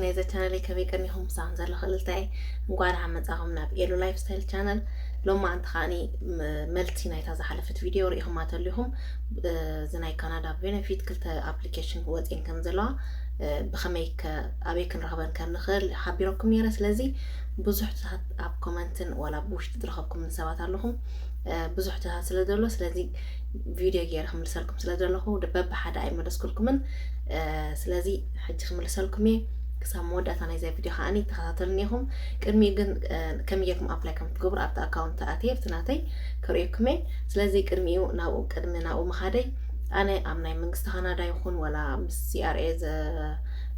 ናይዛ ቻነለይ ከመይ ቀኒኹም? ምሳኹም ዘለኹ እልልታየ። እንኳዕ ደሓን መጻኹም ናብ ኤሉ ላይፍ ስታይል ቻነል። ሎማዓንቲ ከዓኒ ም-፣ መልሲ ናይታ ዝሓለፈት ቪድዮ ርኢኹማ ተሊኹም። እ፣ እዚ ናይ ካናዳ ቤነፊት ክልተ ኣፕሊኬሽን ወፂኤን ከም ዘለዋ፣ እ፣ ብኸመይ ከ-፣ ኣበይ ክንረኽበን ከም ንኽእል ሓቢረኩም ነይረ። ስለዚ ብዙሕታት ኣብ ኮመንትን ዋላ ብውሽጢ ዝረኸብኩም ሰባት ኣለኹም፣ እ፣ ብዙሕታት ስለ ዘሎ፣ ስለዚ ቪድዮ ገይረ ክምልሰልኩም ስለ ዘለኹ፣ ደ-፣ በብሓደ ኣይመለስኩልኩምን። እ፣ ስለዚ ሕጂ ክምልሰልኩም እየ። ክሳብ መወዳእታ ናይዛ ቪድዮ ከዓኒ ተኸታተሉኒ ኢኹም። ቅድሚኡ ግን፣ እ፣ ከመይ ጌርኩም ኣፕላይ ከም ትገብሩ ኣብቲ ኣካውንት ኣትየ፣ ኣብቲ ናተይ ከርእየኩም እየ። ስለዚ ቅድሚኡ ናብኡ፣ ቅድሚ ናብኡ ምኻደይ፣ ኣነ ኣብ ናይ መንግስቲ ካናዳ ይኹን ዋላ ምስ ሲ ኣር ኤ ዘ-፣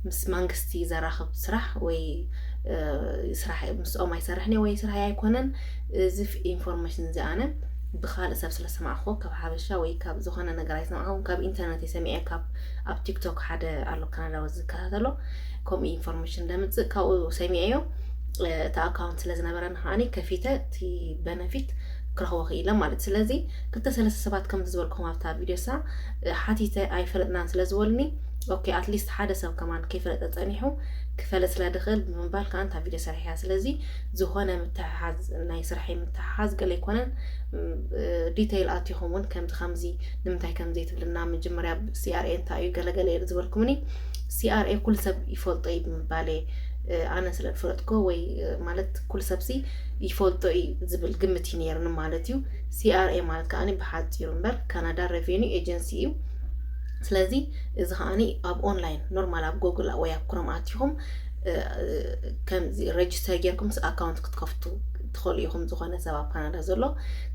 ምስ መንግስቲ ዘራኽብ ስራሕ ወይ፣ እ፣ ስራሕ ምስኦም ኣይሰርሕን እየ ወይ ስራሐይ ኣይኮነን። እዚ ፍ-፣ ኢንፎርሜሽን እዚ ኣነ ብኻልእ ሰብ ስለ ሰማዕኹ፣ ካብ ሓበሻ ወይ ካብ ዝኾነ ነገር ኣይሰማዕኹን፣ ካብ ኢንተርነት እየ ሰሚዐ፣ ካብ ኣብ ቲክቶክ ሓደ ኣሎ ካናዳዊ ዝከታተሎ፣ ከምኡ ኢንፎርሜሽን ደምፅእ፣ ካብኡ ሰሚዐዮ። እ፣ እቲ ኣካውንት ስለ ዝነበረኒ ከዓኒ ከፊተ እቲ በነፊት ክረኽቦ ክኢለ ማለት። ስለዚ ክልተ ሰለስተ ሰባት ከምዚ ዝበልኩም ኣብታ ቪድዮ ሳ፣ እ፣ ሓቲተ ኣይፈለጥናን ስለ ዝበሉኒ፣ ኦኬ፣ ኣትሊስት ሓደ ሰብ ከማን ከይፈለጠ ጸኒሑ ክፈልጥ ስለ ድኽእል ብምባል ከኣ እንታ ቪድዮ ሰሪሐያ። ስለዚ ዝኾነ ምትሕሓዝ፣ ናይ ስራሐይ ምትሕሓዝ ገለ ኣይኮነን። ም፣ እ፣ ዲተይል ኣቲኹም እውን ከምዚ ከምዚ ንምንታይ ከምዚ ትብልና፣ መጀመርያ ሲ ኣር ኤ እንታይ እዩ ገለገለ ዝበልኩምኒ፣ ሲ ኣር ኤ ኩሉ ሰብ ይፈልጦ እዩ ብምባል እየ፣ እ፣ ኣነ ስለ ዝፈለጥኮ ወይ፣ እ፣ ማለት ኩሉ ሰብሲ ይፈልጦ እዩ ዝብል ግምት እዩ ነይሩኒ ማለት እዩ። ሲ ኣር ኤ ማለት ከዓኒ ብሓፂሩ እምበር ካናዳ ሬቬኒ ኤጀንሲ እዩ። ስለዚ እዚ ከዓኒ ኣብ ኦንላይን ኖርማል ኣብ ጎግል ወይ ኣብ ክሮም ኣቲኹም፣ እ፣ ከምዚ ረጅስተር ጌርኩም ምስ ኣካውንት ክትከፍቱ ትኽእሉ ኢኹም። ዝኾነ ሰብ ኣብ ካናዳ ዘሎ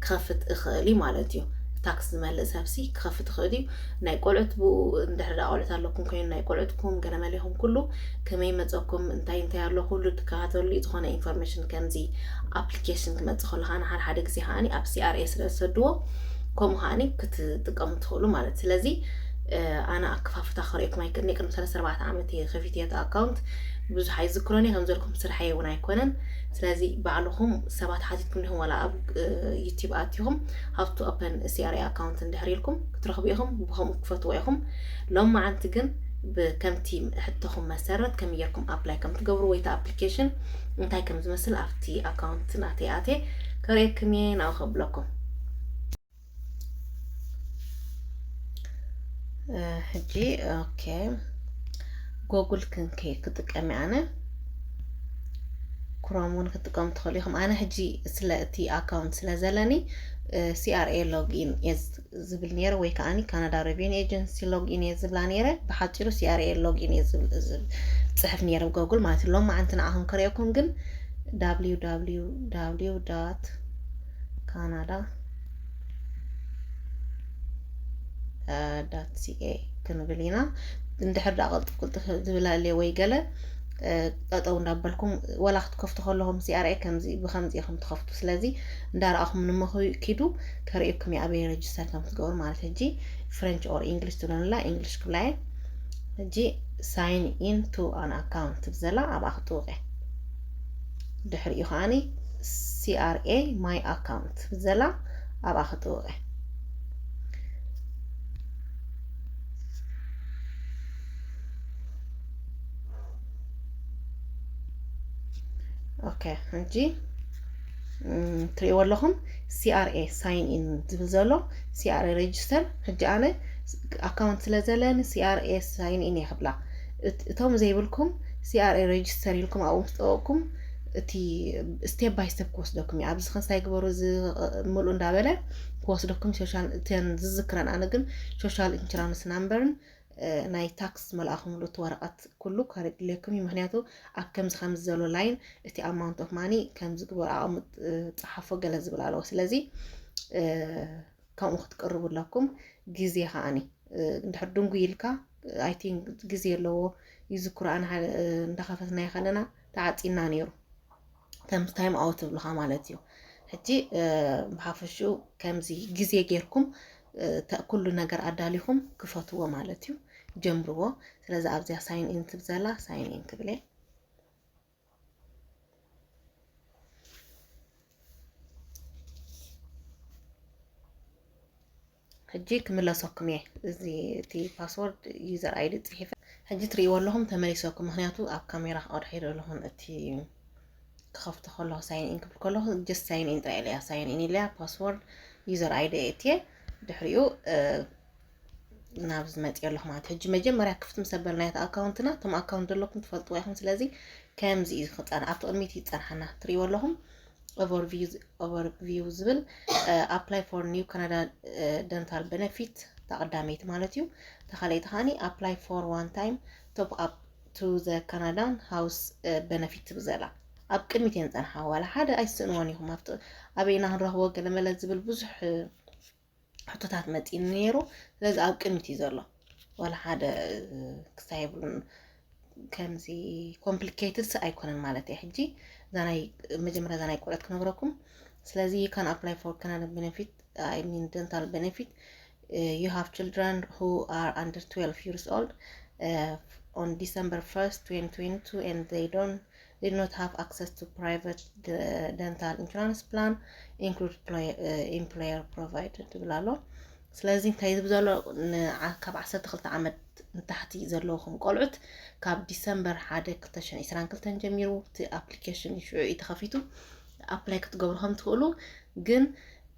ክኸፍት እኽእል እዩ ማለት እዩ። ታክስ ዝመልእ ሰብሲ ክኸፍት ይኽእል እዩ። ናይ ቆልዑት ብኡ እንድሕር ደኣ ቆልዑት ኣለኩም ኮይኑ ናይ ቆልዑትኩም ገለመሌኹም ኩሉ ከመይ መጸኩም እንታይ እንታይ ኣሎ ኩሉ ትከታተሉ። ዝኾነ ኢንፎርሜሽን ከምዚ ኣፕሊኬሽን ክመጽእ ከሎ ከዓኒ ሓደ ሓደ ግዜ ከዓኒ ኣብ ሲ ኣር ኤ ስለ ዝሰድዎ ከምኡ ከዓኒ ክትጥቀሙ ትኽእሉ ማለት። ስለዚ፣ እ፣ ኣነ ኣከፋፍታ ከርእየኩም ኣይክእልን እየ። ቅድሚ ሰለስተ ኣርባዕተ ዓመት እየ ከፊተዮ እቲ ኣካውንት። ብዙሕ ኣይዝክሮን እየ፣ ከም ዘልኩም ስርሐይ እውን ኣይኮነን። ስለዚ ባዕልኹም ሰባት ሓቲትኩም ዲኹም ዋላ ኣብ፣ እ፣ ዩቲዩብ ኣቲኹም ሃው ቱ ኦፐን ሲ ኣር ኤ ኣካውንት እንድሕር ኢልኩም ክትረኽቡ ኢኹም፣ ብኸምኡ ክፈትዎ ኢኹም። ሎማዓንቲ ግን ብከምቲ ሕቶኹም መሰረት ከመይ ጌርኩም ኣፕላይ ከም ትገብሩ ወይ እቲ ኣፕሊኬሽን እንታይ ከም ዝመስል ኣብቲ ኣካውንት ናተይ ኣትየ ከርእየኩም እየ፣ ናብኡ ከብለኩም። እ፣ ሕጂ፣ ኦኬ፣ ጎግል ክንከ-፣ ክጥቀም እየ ኣነ። ክሮም እውን ክትጥቀሙ ትኽእሉ ኢኹም። ኣነ ሕጂ ስለ እቲ ኣካውንት ስለ ዘለኒ፣ እ፣ ሲ ኣር ኤ ሎግኢን እየ ዝ-፣ ዝብል ነይረ፣ ወይ ከዓኒ ካናዳ ሬቬኒ ኤጀንሲ ሎግኢን እየ ዝብላ ነይረ። ብሓፂሩ ሲ ኣር ኤ ሎግኢን እየ ዝብል፣ ዝብል ፅሕፍ ነይረ ብጎግል ማለት እዩ። ሎማዓንቲ ንዓኹም ከርእየኩም ግን ዳብሊው ዳብሊው ዳብሊው ዳት ካናዳ ዳት ሲ ኤ ክንብል ኢና። እንድሕር ደኣ ቅልጥፍ ቅልጥፍ ዝብል ኣልየ ወይ ገለ፣ እ፣ ጠጠው እንዳበልኩም ዋላ ክትከፍቱ ከለኹም ሲ ኣር ኤ ከምዚ ብከምዚ ኢኹም ትኸፍቱ። ስለዚ እንዳረኣኹም ንመኹ ኪዱ ከርእየኩም እዩ ኣበይ ረጅስተር ከም ትገብሩ ማለት። ሕጂ ፍሬንች ኦር ኢንግሊሽ ትብለንላ፣ ኢንግሊሽ ክብላ እየ። ሕጂ ሳይን ኢን ቱ ኣን ኣካውንት ትብል ዘላ ኣብኣ ክጥውቕ እየ። ድሕሪኡ ከዓኒ ሲ ኣር ኤ ማይ ኣካውንት ትብል ዘላ ኣብኣ ክጥውቕ እየ። ኦኬ፣ ሕጂ፣ እም፣ ትሪእዎ ኣለኹም ሲ ኣር ኤ ሳይን ኢን ዝብል ዘሎ፣ ሲ ኣር ኤ ሬጅስተር። ሕጂ ኣነ ኣካውንት ስለ ዘለኒ ሲ ኣር ኤ ሳይን ኢን እየ ክብላ። እት-፣ እቶም ዘይብልኩም ሲ ኣር ኤ ሬጅስተር ኢልኩም ኣብኡ ምስ ጠወቕኩም እቲ ስቴፕ ባይ ስቴፕ ክወስደኩም እዩ። ኣብዚ ከንሳይ ግበሩ፣ እዚ ምልኡ እንዳበለ ክወስደኩም ሶሻል፣ እተን ዝዝክረን። ኣነ ግን ሶሻል ኢንሹራንስ ናምበርን፣ እ፣ ናይ ታክስ ዝመልኣኹምሉ እቲ ወረቐት ኩሉ ከድልየኩም እዩ። ምኽንያቱ ኣብ ከምዚ ከምዚ ዘሎ ላይን እቲ ኣማውንት ኦፍ ማኒ ከምዚ ግበሩ፣ ኣቐምጥ፣ እ፣ ጸሓፎ ገለ ዝብል ኣለዎ። ስለዚ፣ እ፣ ከምኡ ክትቅርቡ ኣለኩም። ግዜ ከዓኒ፣ እ፣ እንድሕር ድንጉይ ኢልካ፣ ኣይ ቲንክ ግዜ ኣለዎ። ይዝክሮ ኣነ ሓደ፣ እ፣ እንዳኸፈትናዮ ከለና ተዓጺና ነይሩ። ከምዚ ታይም ኣውት ትብልኻ ማለት እዩ። ሕጂ፣ እ፣ ብሓፈሽኡ ከምዚ ግዜ ጌርኩም፣ እ፣ ተ-፣ ኩሉ ነገር ኣዳሊኹም ክፈትዎ ማለት እዩ። ጀምርዎ። ስለዚ ኣብዚኣ ሳይን ኢን ትብል ዘላ ሳይን ኢን ክብል እየ። ሕጂ ክምለሰኩም እየ። እዚ እቲ password user ID ጽሒፈ ሕጂ ትርእይዎ ኣለኹም ተመሊሰኩም። ምኽንያቱ ኣብ ካሜራ ክቐድሐ ኣለኹም እቲ ክኸፍቶ ከለኹ ሳይን ኢን ክብል ከለኹ just ሳይን ኢን ጥራይ ኢለያ ሳይን ኢን ኢለያ password user ID እየ እትየ ድሕሪኡ ናብ ዝመፅእ ኣለኹ ማለት ሕጂ መጀመርያ ክፍት ምስ ኣበልናዮ ኣካውንትና እቶም ኣካውንት ዘለኩም ትፈልጥዎ ኢኹም። ስለዚ ከምዚ እዩ ክፀና ኣብቲ ቅድሚት ይፀንሓና ትርእይዎ ኣለኹም። Overview ዝብል apply for new Canada dental benefit እታ ቀዳመይቲ ማለት እዩ። እታ ካልኣይቲ ከዓኒ apply for one time top up to the Canadian house benefit ትብል ዘላ ኣብ ቅድሚት እየን ዝፀንሓ ዋላ ሓደ ኣይስእንዎን ኢኹም ኣብቲ ኣበይና ክንረኽቦ ገለመለ ዝብል ብዙሕ ሕቶታት መፂኒ ነይሩ። ስለዚ ኣብ ቅድሚት እዩ ዘሎ ዋላ ሓደ ክስታይ የብሉን። ከምዚ complicated ስ ኣይኮነን ማለት እየ። ሕጂ እዛ ናይ መጀመርያ እዛ ናይ ቆልዑት ክነግረኩም። ስለዚ you can apply for Canada benefit I mean dental benefit you have children who are under twelve years old on December first twenty twenty-two and they don't did not have access to private dental insurance plan include employer provided ትብል ኣሎ። ስለዚ እንታይ ዝብል ዘሎ ካብ ዓሰርተ ክልተ ዓመት ንታሕቲ ዘለውኹም ቆልዑት ካብ ዲሰምበር ሓደ ክልተ ሽሕን ዕስራን ክልተን ጀሚሩ እቲ application ሽዑ እዩ ተኸፊቱ። Apply ክትገብሩ ከም ትኽእሉ ግን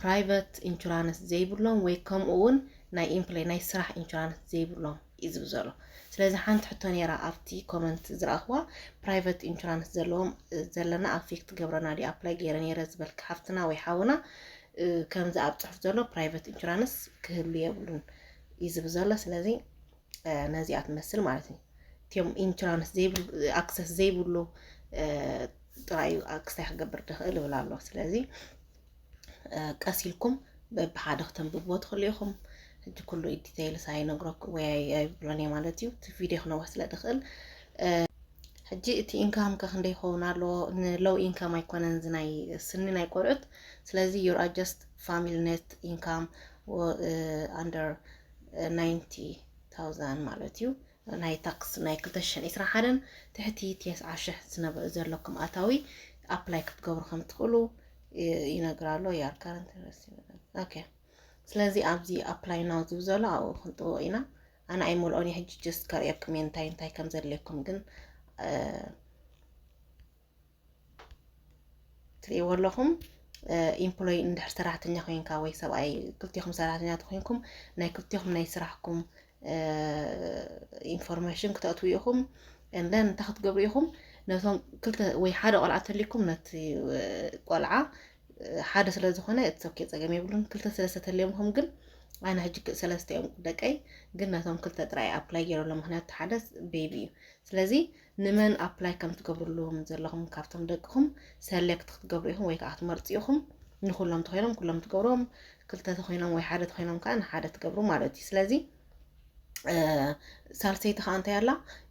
private insurance ዘይብሎም ወይ ከምኡ እውን ናይ employer ናይ ስራሕ insurance ዘይብሎም እዩ ዝብል ዘሎ። ስለዚ ሓንቲ ሕቶ ነይራ ኣብቲ comment ዝረኣኽዋ private insurance ዘለዎም ዘለና affect ትገብረና ድዩ apply ገይረ ነይረ ዝበልኪ ሓፍትና ወይ ሓውና ከምዚ ኣብ ፅሑፍ ዘሎ private insurance ክህሉ የብሉን እዩ ዝብል ዘሎ። ስለዚ ነዚኣ ትመስል ማለት እዩ። እቲኦም insurance ዘይብሉ access ዘይብሉ ጥራይ እዩ ክስታይ ክገብር ድኽእል ይብል ኣሎ። ስለዚ ቀስ ኢልኩም በብሓደ ክተንብብዎ ትኽእሉ ኢኹም። ሕጂ ኩሉ details ኣይነግረኩም ወይ ኣይብሎን እየ ማለት እዩ። እቲ video ክነውሕ ስለ ድኽእል ሕጂ እቲ income ከ ክንደይ ይኸውን ኣሎ? ን low income ኣይኮነን እዚ ናይ ስኒ ናይ ቆልዑት። ስለዚ you're adjust family net income under ninety thousand ማለት እዩ። ናይ tax ናይ ክልተ ሽሕን ዕስራን ሓደን ትሕቲ ተስዓ ሽሕ ዝነበ ዘለኩም ኣታዊ apply ክትገብሩ ከም ትኽእሉ ይነግር ኣሎ። You are currently okay። ስለዚ ኣብዚ apply now ዝብል ዘሎ ኣብኡ ክንጥዎ ኢና። ኣነ ኣይመልኦን እየ ሕጂ just ከርእየኩም እየ እንታይ እንታይ ከም ዘድልየኩም ግን ትርእይዎ ኣለኹም። Employee እንድሕር ሰራሕተኛ ኮይንካ ወይ ሰብኣይ ክልቴኹም ሰራሕተኛ ተኮይንኩም ናይ ክልቴኹም ናይ ስራሕኩም information ክተእትዉ ኢኹም። And then እንታይ ክትገብሩ ኢኹም? ነቶም ክልተ ወይ ሓደ ቆልዓ ተልይኩም ነቲ ቆልዓ ሓደ ስለ ዝኾነ it's okay ጸገም የብሉን። ክልተ ሰለስተ ተልዮምኹም ግን ኣነ ሕጂ ሰለስተ እዮም ደቀይ ግን ነቶም ክልተ ጥራይ apply ገይረሎም ምክንያቱ ሓደ baby እዩ። ስለዚ ንመን apply ከም ትገብርሎም ዘለኹም ካብቶም ደቅኹም select ክትገብሩ ኢኹም ወይ ከዓ ክትመርፁ ኢኹም። ንኩሎም ተኮይኖም ኩሎም ትገብሮም፣ ክልተ ተኮይኖም ወይ ሓደ ተኮይኖም ከዓ ንሓደ ትገብሩ ማለት እዩ። ስለዚ ሳልሰይቲ ከዓ እንታይ ኣላ?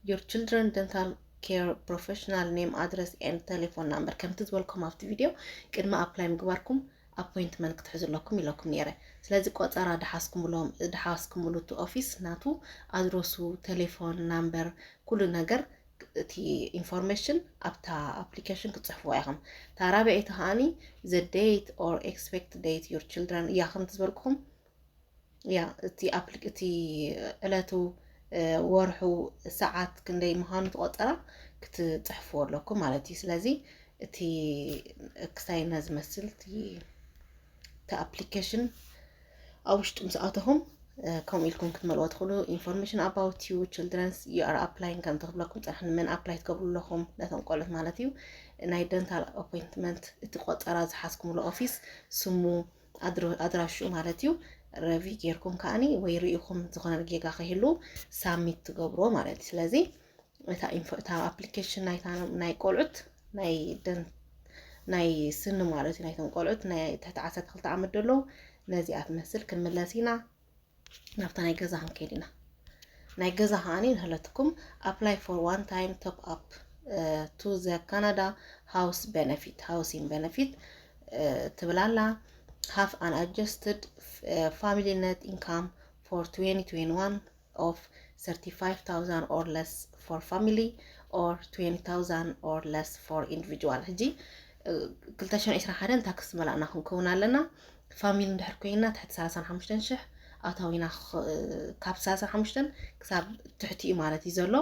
Your children dental care professional name, address and telephone number ከምቲ ዝበልኩም ኣብቲ video ቅድሚ apply ምግባርኩም appointment ክትሕዙ ኣለኩም ኢለኩም ነይረ። ስለዚ ቆፀራ ድሓስኩምሎም ድሓስኩምሉ እቲ office ናቱ ኣድረሱ፣ ቴሌፎን ናምበር፣ ኩሉ ነገር እቲ information ኣብታ application ክትፅሕፍዋ ኢኹም። እታ ራብዐይቲ ከዓኒ the date or expect date your children እያ ከምቲ ዝበልኩኹም እያ እቲ applic እቲ ዕለቱ ወርሑ ሰዓት ክንደይ ምዃኑ ትቆፀራ ክትፅሕፍዎ ኣለኩም ማለት እዩ። ስለዚ እቲ ክስታይ ነዚ መስል እቲ application ኣብ ውሽጡ ምስ ኣተኹም ከምኡ ኢልኩም ክትመልዎ ትኽእሉ። Information about you children's you are applying ከም ትኽብለኩም ፅራሕ ንመን apply ትገብሩ ኣለኹም ነቶም ቆልዑት ማለት እዩ። ናይ dental appointment እቲ ቆፀራ ዝሓዝኩምሉ office ስሙ ኣድራሽኡ ማለት እዩ። Review ጌርኩም ከዓኒ ወይ ርኢኹም ዝኾነ ጌጋ ከይህሉ submit ትገብርዎ ማለት እዩ። ስለዚ እታ application ናይታ ናይ ቆልዑት ናይ ደን ናይ ስኒ ማለት እዩ ናይቶም ቆልዑት ናይ ትሕቲ ዓሰርተ ክልተ ዓመት ዘለዉ ነዚኣ ትመስል ክንምለስ ኢና። ናብታ ናይ ገዛ ክንከይድ ኢና። ናይ ገዛ ከዓኒ ንህለትኩም apply for one time top up to the Canada house benefit housing benefit ትብል ኣላ። Have an adjusted family net income for twenty twenty-one of thirty-five thousand or less for family or twenty thousand or less for individual። ሕጂ ክልተ ሽሕን ዕስራን ሓደን tax መላእና ክንከውን ኣለና። Family እንድሕር ኮይና ትሕቲ ሰላሳን ሓሙሽተን ሽሕ ኣታዊና ካብ ሰላሳ ሓሙሽተ ክሳብ ትሕቲ እዩ ማለት እዩ ዘሎ።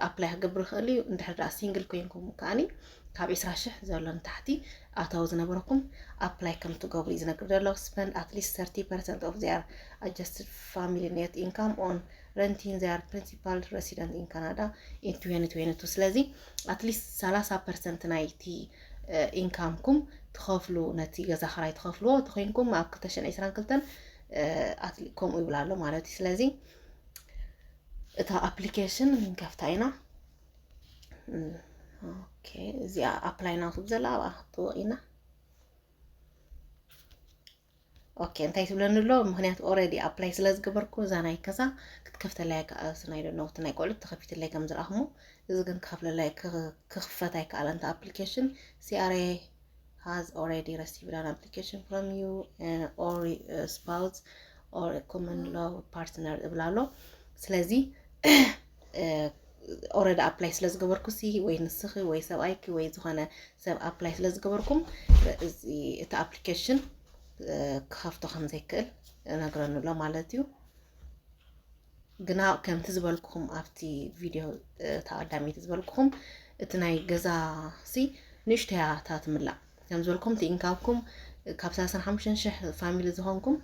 ኣፕላይ ክገብር ይኽእል እዩ። እንድሕር ደኣ ሲንግል ኮይንኩም ከኣኒ ካብ ዕስራ ሽሕ ዘሎ ንታሕቲ ኣታዊ ዝነበረኩም ኣፕላይ ከም ትገብሩ እዩ ዝነግር ዘሎ። Spend at least thirty percent of their adjusted family net income on renting their principal resident in Canada in twenty twenty-two። ስለዚ at least ሰላሳ ፐርሰንት ናይቲ ኢንካምኩም ትኸፍሉ፣ ነቲ ገዛ ክራይ ትኸፍልዎ ተኮይንኩም ኣብ ክልተ ሽሕን ዕስራን ክልተን ከምኡ ይብል ኣሎ ማለት እዩ። ስለዚ እታ ኣፕሊኬሽን ንከፍታ ኢና። ኦኬ፣ እዚኣ ኣፕላይ ናው ትብል ዘላ ኣብኣ ክትጥወቕ ኢና። ኦኬ፣ እንታይ ትብለኒ ኣሎ? ምክንያቱ ኦረዲ ኣፕላይ ስለ ዝገበርኩ እዛ ናይ ከሳ ክትከፍተለይ ኣይከኣለትን። ናይ ደነውቲ ናይ ቆልዑት ተኸፊትለይ ከም ዝረኣኹሞ፣ እዚ ግን ክኸፍለለይ ክኽፈት ኣይከኣለን። ኣፕሊኬሽን CRA has already received an application from you uh, or uh, spouse or a common law partner እብል ኣሎ። ስለዚ ኦረዲ ኣፕላይ ስለ ዝገበርኩ ሲ ወይ ንስኺ ወይ ሰብኣይኪ ወይ ዝኾነ ሰብ ኣፕላይ ስለ ዝገበርኩም፣ እዚ እቲ ኣፕሊኬሽን ክኸፍቶ ከም ዘይክእል እነግረኒ ኣሎ ማለት እዩ። ግና ከምቲ ዝበልኩኹም ኣብቲ ቪድዮ ተቐዳሚቲ ዝበልኩኹም፣ እቲ ናይ ገዛ ሲ ንእሽተያ እታ ትምላእ ከም ዝበልኩም እቲ ኢንካምኩም ካብ ሰላሳ ሓሙሽተ ሽሕ ፋሚሊ ዝኾንኩም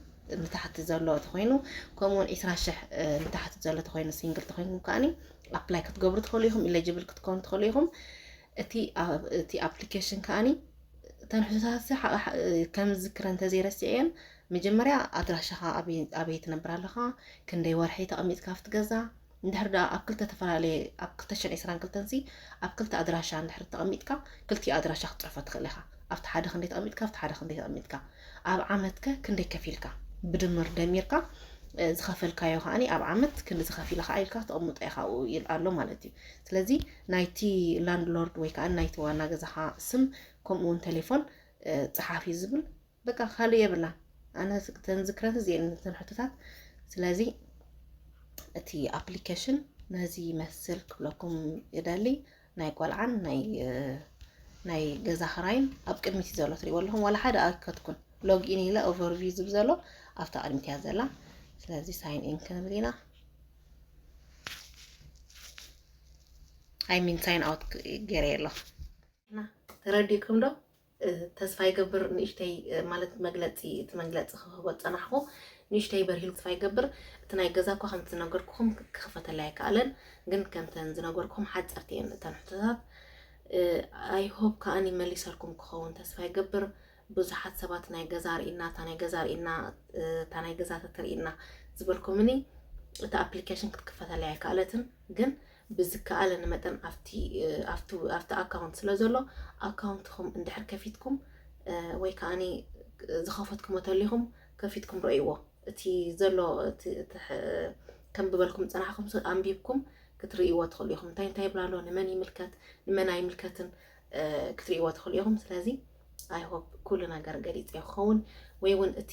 ንታሕቲ ዘሎ ተኮይኑ፣ ከምኡውን ዕስራ ሽሕ ንታሕቲ ዘሎ ተኮይኑ፣ ሲንግል ተኮይንኩም ከኣኒ ኣፕላይ ክትገብሩ ትኽእሉ ኢኹም፣ ኢለጅብል ክትኮኑ ትኽእሉ ኢኹም። እቲ ኣፕሊኬሽን ከኣኒ እተን ሕቶታት ከም ዝዝክረ እንተዘይረሲዐ እየን። መጀመርያ ኣድራሻኻ ኣበይ ትነብር ኣለኻ? ክንደይ ወርሒ ተቐሚጥካ ኣብቲ ገዛ? እንድሕር ደኣ ኣብ ክልተ ዝተፈላለየ፣ ኣብ ክልተ ሽሕን ዕስራን ክልተን ሲ ኣብ ክልተ ኣድራሻ እንድሕር ተቐሚጥካ፣ ክልቲኡ ኣድራሻ ክትፅሕፎ ትኽእል ኢኻ። ኣብቲ ሓደ ክንደይ ተቐሚጥካ፣ ኣብቲ ሓደ ክንደይ ተቐሚጥካ፣ ኣብ ዓመትከ ክንደይ ከፊልካ፣ ብድምር ደሚርካ ዝኸፈልካዮ ከዓኒ ኣብ ዓመት ክንዲ ዝኸፊለ ከዓ ኢልካ ተቐምጦ ኢኻ ኣብኡ ይብል ኣሎ ማለት እዩ። ስለዚ ናይቲ ላንድሎርድ ወይ ከዓ ናይቲ ዋና ገዛኻ ስም ከምኡ እውን ቴሌፎን ፀሓፊ ዝብል በቃ ካልእ የብላ። ኣነ ተን ዝክረት እዚኤን ነተን ሕቶታት። ስለዚ እቲ ኣፕሊኬሽን ነዚ ይመስል ክብለኩም ይደሊ። ናይ ቆልዓን ናይ ናይ ገዛ ክራይን ኣብ ቅድሚት ዘሎ ትሪእዎ ኣለኹም። ዋላ ሓደ ኣይከትኩን። ሎግኢን ኢለ ኦቨርቪው ዝብ ዘሎ ኣብታ ቅድሚት እያ ዘላ። ስለዚ ሳይን ኢን ክንብል ኢና። I mean sign out ገይረ ኣለኹ። ተረዲእኩም ዶ? ተስፋ ይገብር ንእሽተይ ማለት መግለፂ እቲ መግለፂ ክህቦ ፀናሕኩ። ንእሽተይ በርሂሉ ተስፋ ይገብር። እቲ ናይ ገዛ እኳ ከምቲ ዝነገርኩኹም ክኽፈተላ ኣይከኣለን፣ ግን ከምተን ዝነገርኩም ሓፀርቲ እየን እተን ሕቶታት። I hope ከኣኒ መሊሰልኩም ክኸውን ተስፋ ይገብር። ብዙሓት ሰባት ናይ ገዛ ርኢና፣ እታ ናይ ገዛ ርኢና፣ እታ ናይ ገዛ ተተርኢና ዝበልኩምኒ እታ ኣፕሊኬሽን ክትክፈተላ ኣይከኣለትን፣ ግን ብዝከኣለኒ መጠን ኣብቲ ኣብቲ ኣብቲ ኣካውንት ስለ ዘሎ ኣካውንትኩም እንድሕር ከፊትኩም ወይ ከዓኒ ዝኸፈትኩሞ ተሊኹም ከፊትኩም ረእይዎ። እቲ ዘሎ ከም ዝበልኩም ዝፀናሕኩም ኣንቢብኩም ክትርእይዎ ትኽእሉ ኢኹም። እንታይ እንታይ ይብላ ኣሎ፣ ንመን ይምልከት ንመን ኣይምልከትን ክትርእይዎ ትኽእሉ ኢኹም። ስለዚ I hope ኩሉ ነገር ገሊፀ ክኸውን ወይ እውን እቲ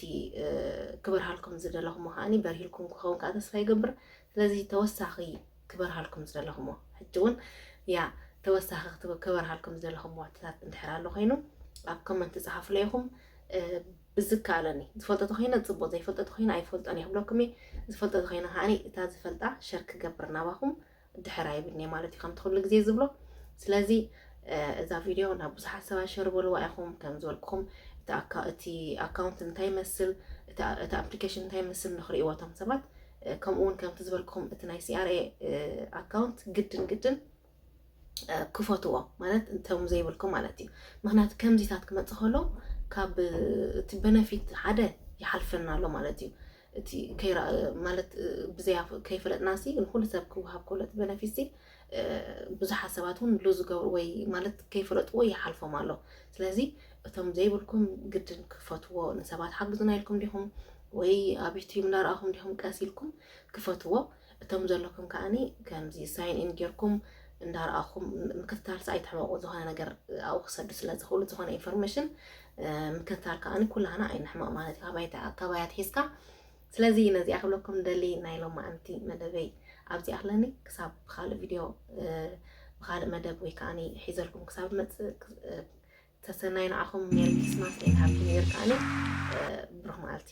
ክበርሃልኩም ዝደለኹሞ ከዓኒ በርሂልኩም ክኸውን ከዓ ተስፋ ይገብር። ስለዚ ተወሳኺ ክበርሃልኩም ዝደለኹሞ ሕጂ እውን ያ ተወሳኺ ክበርሃልኩም ዝደለኹሞ ሕቶታት እንድሕር ኣሎ ኮይኑ ኣብ ኮመንት ፃሓፉለ ኢኹም። ብዝከኣለኒ ዝፈልጦ ተኮይነ ፅቡቅ ዘይፈልጦ ተኮይነ ኣይፈልጦን እየ ክብለኩም እየ። ዝፈልጦ ተኮይነ ከዓኒ እታ ዝፈልጣ ሸር ክገብር ናባኹም ድሕር ኣይብልኒ ማለት እዩ ከምቲ ኩሉ ግዜ ዝብሎ። ስለዚ እዛ ቪድዮ ናብ ብዙሓት ሰባት ሸር በልዋ ኢኹም። ከም ዝበልኩኹም እቲ ኣካውንት እንታይ ይመስል፣ እቲ ኣፕሊኬሽን እንታይ ይመስል ንክርእይዎ እቶም ሰባት። ከምኡ እውን ከምቲ ዝበልኩኹም እቲ ናይ CRA ኣካውንት ግድን ግድን ክፈትዎ ማለት እንቶም ዘይብልኩም ማለት እዩ። ምክንያቱ ከምዚታት ክመፅእ ከሎ ካብ እቲ በነፊት ሓደ ይሓልፈና ኣሎ ማለት እዩ። እቲ ማለት ብዘይ ከይፈለጥና ሲ ንኩሉ ሰብ ክወሃብ ከሎ እቲ በነፊት ሲ ብዙሓት ሰባት እውን ሉዝ ዝገብሩ ወይ ማለት ከይፈለጥዎ ይሓልፎም ኣሎ። ስለዚ እቶም ዘይብልኩም ግድን ክፈትዎ ንሰባት ሓግዙና ኢልኩም ዲኹም ወይ ኣብ ዩቲዩብ እንዳረኣኹም ዲኹም ቀስ ኢልኩም ክፈትዎ። እቶም ዘለኩም ከዓኒ ከምዚ ሳይን ኢን ጌርኩም እንዳረኣኹም ምክትታል ሲ ኣይትሕመቁ። ዝኾነ ነገር ኣብኡ ክሰዱ ስለ ዝኽእሉ ዝኾነ ኢንፎርሜሽን ምክትታል ከዓኒ ኩላህና ኣይንሕመቕ ማለት እዩ። ካባይ ኣትሒዝካ ስለዚ ነዚኣ ክብለኩም ደሊ ናይ ሎማዓንቲ መደበይ ኣብዚ ኣኽለኒ። ክሳብ ብኻልእ ቪድዮ ብኻልእ መደብ ወይ ከዓኒ ሒዘልኩም ክሳብ መፅእ ተሰናይ ንዓኹም ሜሪ ክሪስማስ ኤንድ ሃፒ ኒው ይር ከዓኒ ብሩኽ መዓልቲ።